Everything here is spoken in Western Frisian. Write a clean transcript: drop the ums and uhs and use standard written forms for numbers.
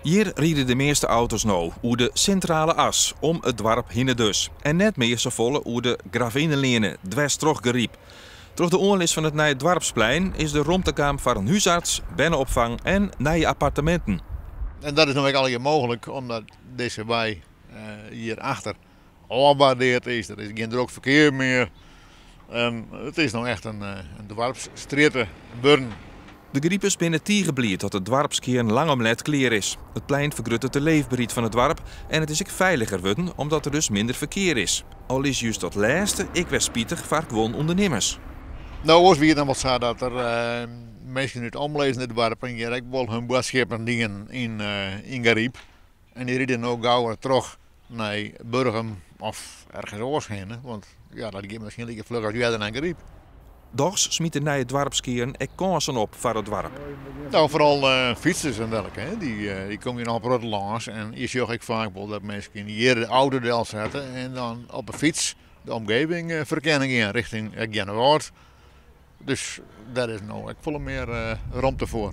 Hjir ride de measte auto's no oer de Sintrale As, om it doarp hinne dus. En net mear safolle oer de Gravinneleane, dwers troch Garyp. Troch de oanlis fan it nije doarpsplein is der romte kaam foar in húsarts, berneopfang en nije apparteminten. En dat is no ek allegear mooglik omdat dizze wei hjir achter ôfwaardeard is. Der is gjin drok ferkear mear. En it is no echt in doarpsstrjitte wurden. De Garipers binne tige bliid dat de doarpskearn lang om let klear is. It plein fergruttet de leefberheid fan it doarp en it is ek feiliger wurden omdat der dus minder ferkear is. Al is just dat lêste ek wer spitich foar guon ûndernimmers. No, oars wie it noch wol sa dat der minsken út omlizzende doarpen hjir ek wol hun boadskippen dienen yn Garyp. En dy ride no gauwer troch nei Burgum of ergens oars hinne, want ja, dat giet miskien like fluch as earder nei Garyp. Dochs smyt de nije doarpskearn ek kânsen op foar it doarp. No, foaral fytsers en derlike, hè. Dy komme hjir noch in protte lâns en je sjogge ek faak wol dat minsken hjir de auto delsette en dan op 'e fyts de omgeving ferkennen gean richting Earnewâld. Dus dêr is no ek folle mear romte foar.